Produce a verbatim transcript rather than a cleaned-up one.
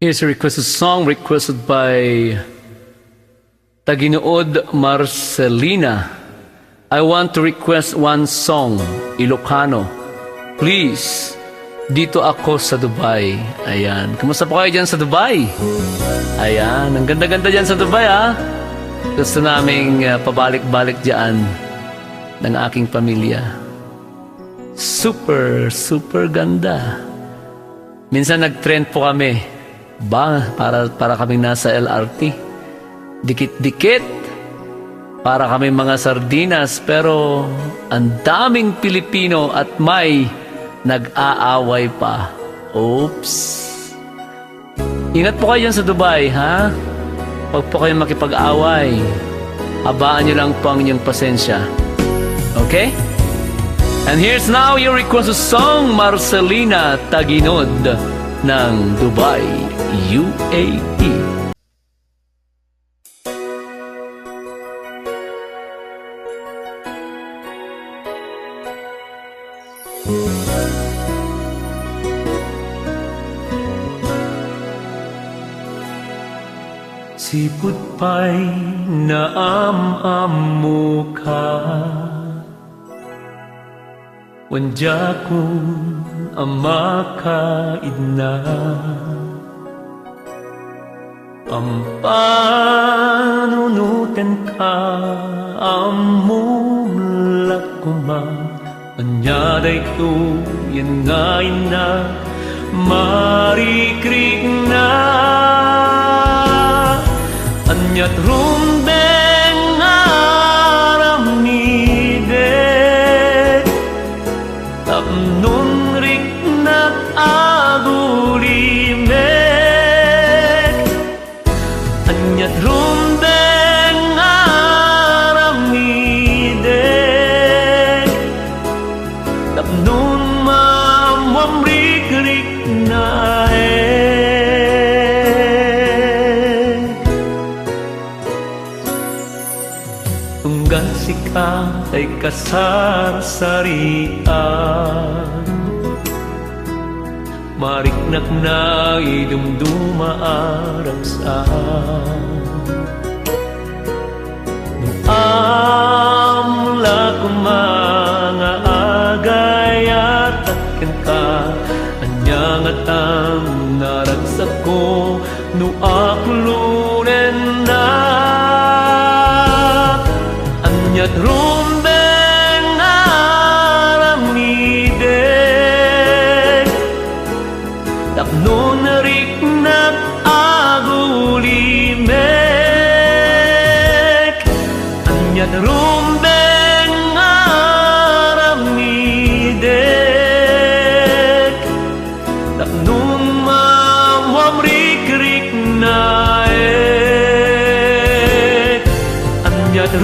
Here's a requested song requested by Taginuod Marcelina. "I want to request one song, Ilocano. Please, Dito Ako sa Dubai." Ayan. Kumusta po kayo dyan sa Dubai? Ayan. Ang ganda-ganda dyan sa Dubai, ah. Gusto naming, ah, pabalik-balik dyan ng aking pamilya. Super, super ganda. Minsan nag-trend po kami. Ba, para, para kaming nasa L R T. Dikit-dikit. Para kami mga sardinas, pero ang daming Pilipino at may nag-aaway pa. Oops. Ingat po kayo dyan sa Dubai, ha? Huwag po kayong makipag-away. Habaan niyo lang po ang inyong pasensya. Okay? And here's now your request song, Marcelina Taginod ng Dubai, U A E. Sipud pay naam-ammoka, wen diakon a makaidna. Pampanunotenka, ammom la koma, ania daytoyen nga innak marikriknak. Aniat rumbeng nga aramidek tapnon riknak agulimek. Aniat rumbeng nga aramidek tapnon maammoam rikriknaek. Unggal sika tay kasarsarian, mariknak nga idumduma a ragsak. No ammom la koma nga agayatak kenka, ania ngatan a ragsakko no aklonennak? Aniat rumbeng nga aramidek tapnon riknak agulimek. Aniat rumbeng nga aramidek tapnon maammoam rikriknaek. Aniat